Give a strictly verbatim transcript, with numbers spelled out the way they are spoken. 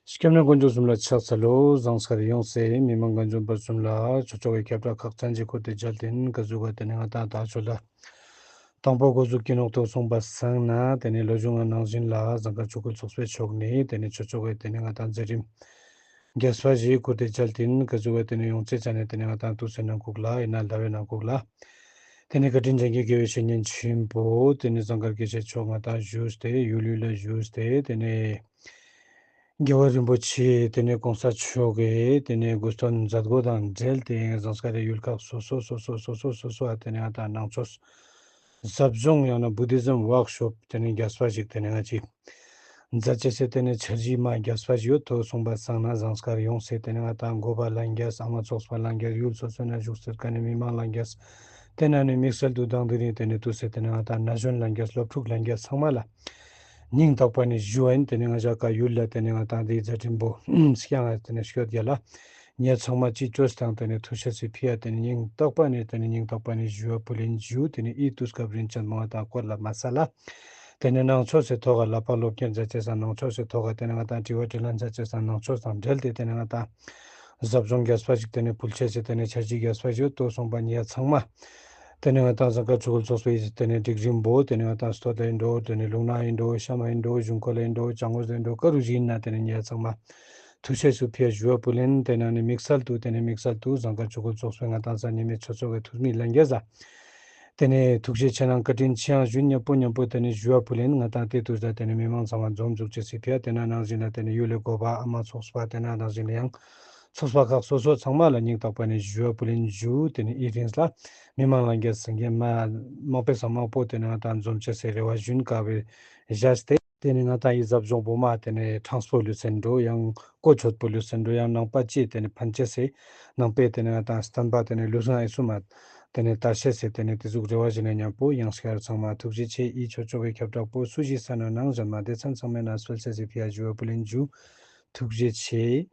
སྐྱབས་གནས་དཀོན་མཆོག་གསུམ་ལ་ཕྱག་འཚལ་ལོ། ཟངས་དཀར་ཡོངས་སེ་མི་མང་གངས་ལྗོངས་པ་གསུམ་ལ་ཆོས་ཕྱོགས་ཀྱི་ཁྱབ་བསྒྲགས་ཁག་ཅན་ཞིག་ཁུར་ཏེ་མཇལ་ཏེ་ཨིན། ཀ་ཟུག་ག་ཏེ་ནེ་ང་ཏང་ད་ཆོས་ལ་དང་པོ་འགོ་འཛུགས་ཀྱི་ནོག་ཏོ་སོང་པ་སང་ན་ཏེ་ནེ་ལོ་ཆུང་ང་ནང་བཞིན་ལ་ཟངས་དཀར་ཆོས་འཁོར་ཚོགས་པའི་ཕྱོགས་ནེ་ཏེ་ནེ་ཆོས་ཕྱོགས་ཀྱི་ཏེ་ནེ་ང་ཏང་མཛད་རིམ་རྒྱས་པ་ཞིག་ཁུར་ཏེ་མཇལ་ཏེ་ཨིན། ཀ་ཟུག་ག་ཏེ་ནེ་ཡོང་ཚེ་ཆ་ནེ་ཏེ་ནེ་ང་ཏང་དུས་སུ་ནང་ཁུག་ལ་ཨིན་ན་ཟླ་བའི་ནང་ཁུག་ལ་ཏེ་ནེ་བཀའ་དྲིན་ཅན་གྱི་དགེ་བའི་བཤེས་གཉེན་ཆེན་པོ་ཏེ་ནེ་ཟངས་དཀར་དགེ་བཤེས་མཆོག་ང་ཏང་བཞུགས་ཏེ་ཡུལ་ཡུལ་ལ་བཞུགས་ཏེ་ཏེ་ནེ་རྒྱལ་བ་རིན་པོ་ཆེ་ཏེ་ནེ་གོང་ས་མཆོག་གི་ཏེ་ནེ་དགུ་སྟོན་མཛད་སྒོ་དང་འབྲེལ་ཏེ་ཟངས་དཀར་རི་ཡུལ་ཁག་སོ་སོ་སོ་སོ་ཏེ་ནེ་ང་ཏང་ནང་ཆོས་ཟབ་སྦྱོང་ཡང་ན་བུ་དི་ཛམ་ཝོག་ཤོབ་ཏེ་ནེ་རྒྱས་པ་ཞིག་ཏེ་ནེ་ང་ཅིག་མཛད་ཅེས་སི་ཏེ་ནེ་འཆར་གཞི་མ་རྒྱས་པ་ཞིག་ཡོད་ཏོ་སོང་པ་སང་ན་ཟངས་དཀར་ཡོངས་སེ་ཏེ་ནེ་ང་ཏང་འགོ་པ་ལྷན་རྒྱས་ཨ་མ་ཚོགས་པ་ལྷན་རྒྱས་ཡུལ་སོ་སོ་ན་བཞུགས་སེ་ཀ་ནེ་མི་མང་ལྷན་རྒྱས་ཏེ་ན་ནི་དམིགས་བསལ་དུ་དང་དེ་རིང་ཏེ་ནེ་དུས་སེ་ཏེ་ནེ་ང་ཏང་ན་གཞོན་ལྷན་རྒྱས་སློབ་ཕྲུག་ལྷན་རྒྱས་ཚང་མ་ལ་སྙིང་ཐག་པ་ནེ་ཞུ་བ་ཨིན། ཏེ་ནེ་ང་ཞ་ཀ་ཡུལ་ལ་ཏེ་ནེ་ང་ཏང་དེ་མཛད་རིམ་པོ་སྐྱང་ང་ཏེ་ནེ་སྐྱོད་ཡ་ལ་ཉེ་ཚང་མ་ཅི་ཅོས་དང་ཏེ་ནེ་ཐུགས་ཤེས་སི་ཕི་ཡ་ཏེ་ནེ་སྙིང་ཐག་པ་ནེ་ཏེ་ནེ་སྙིང་ཐག་པ་ནེ་ཞུ་བ་ཕུལ་ཨིན་ཞུ། ཏེ་ནེ་ཨི་དུས་སྐབས་རིན་ཅན་མ་ང་ཏང་སྐོར་ལ་མ་ས་ལ་ཏེ་ནེ་ནང་ཆོས་སི་ཐོག་ག་ལ་ཕ་སློབ་གཉེར་མཛད་ཅེས་སང་ནང་ཆོས་སི་ཐོག་ག་ཏེ་ནེ་ང་ཏང་དྲི་བ་དྲིས་ལན་མཛད་ཅེས་སང་ནང་ཆོས་དང་འབྲེལ་ཏེ་ཏེ་ནེ་ང་ཏང་ཟབ་སྦྱོང་རྒྱས་པ་ཞིག་ཏེ་ནེ་ཕུལ་ཅེས་སི་ཏེ་ནེ་འཆར་གཞི་རྒྱས་པ་ཞིག་ཡོད་ཏོ་སོང་པ་ཉེ་ཚང་མ་ཏེ་ནེ་ང་ཏང་ཟངས་དཀར་ཆོས་འཁོར་ཚོགས་པའི་ཏེ་ནེ་སྒྲིག་རིམ་པོ་ཏེ་ནེ་ང་ཏང་སྟོད་ལ་ཨིན་འགྲོ་ཏེ་ནེ་ལུང་ནག་ཨིན་འགྲོ་ཤམ་ཨིན་འགྲོ་གཞུང་སྐོར་ལ་ཨིན་འགྲོ་བྱང་ངོས་ལ་ཨིན་འགྲོ་ཀ་རུ་ཞིག་ཨིན་ན་ཏེ་ནེ་ཉེ་ཚང་མ་ཐུགས་ཤེས་སུ་ཕི་ཡ་ཞུ་བ་ཕུལ་ཨིན། ཏེ་ནེ་ནི་དམིགས་བསལ་དུ་ཏེ་ནེ་དམིགས་བསལ་དུ་ཟངས་དཀར་ཆོས་འཁོར་ཚོགས་པའི་ང་ཏང་ས་ཉི་མའི་ཆོས་ཚོགས་ཀྱི་ཐུགས་མི་ལྷན་རྒྱས་ས་ཏེ་ནེ་ཐུགས་རྗེ་ཆེ་ནང་བཀའ་དྲིན་ཆེ་ཡང་ཞུ་ཉམ་པོ་ཉམ་པོ་ཏེ་ནེ་ཞུ་བ་ཕུལ་ཨིན། ང་ཏང་ཏེ་དུས་ད་ཏེ་ནེ་མི་མང་ཚང་མ་འཛོམས་འཛུགས་ཅེས་སི་ཕི་ཡ་ཏེ་ན་ནང་བཞིན་ལ་ཏེ་ནེ་ཡུལ་ལི་འགོ་པ་ཨ་མ་ཚོགས་པ་ཏེ་ན་ནང་བཞིན་ལ་ཡང་ཚོགས་པ་ཁག་སོ་སོ་ཚང་མ་ལ་སྙིང་ཐག་པ་ནེ་ཞུ་བ་ཕུལ་ཨིན་ཞུ། ཏེ་ནེ་ཨི་རིང་ལ་མི་མང་ལྷན་རྒྱས་སེང་གེ་མ་མང་པོ་སང་མང་པོ་ཏེ་ནེ་ང་ཏང་འཛོམས་ཅེས་སི་རེ་བ་ཞུན་ཀ་བའི་བཞག་སྟེ་ཏེ་ནེ་ང་ཏང་ཨི་ཟབ་སྦྱོང་པོ་མ་ཏེ་ནེ་ཕྲང་སྤོ་ལུས་སེན་འགྲོ་ཡང་གོ་ཆོད་པོ་ལུས་སེན་འགྲོ་ཡང་ནང་པ་ཅི་ཏེ་ནེ་ཕན་ཅེས་སི་ནང་པའི་ཏེ་ནེ་ང་ཏང་བསྟན་པ་ཏེ་ནེ་ལུས་ངག་ཡིད་གསུམ་མ་ཏེ་ནེ་དར་ཤེས་སི་ཏེ་ནེ་ཏེ་ཟུག་རེ་བ་ཞུ་ན་ཉམ་པོ་ཡང་སྐྱར་ཚང་མ་ཐུགས་རྗེ་ཆེ། ཨི་ཆོས་ཕྱོགས་ཀྱི་ཁྱབ་བསྒྲགས་པོ་སུ་ཞིག་ས་ན་ནང་བཞིན་མ་སྡེ་ཚན་ཚང་མའི་ནང་སྤེལ་ཅེས་སི་ཕི་ཡ་ཞུ་བ་ཕུལ་ཨིན་ཞུ། ཐུགས་རྗེ་ཆེ།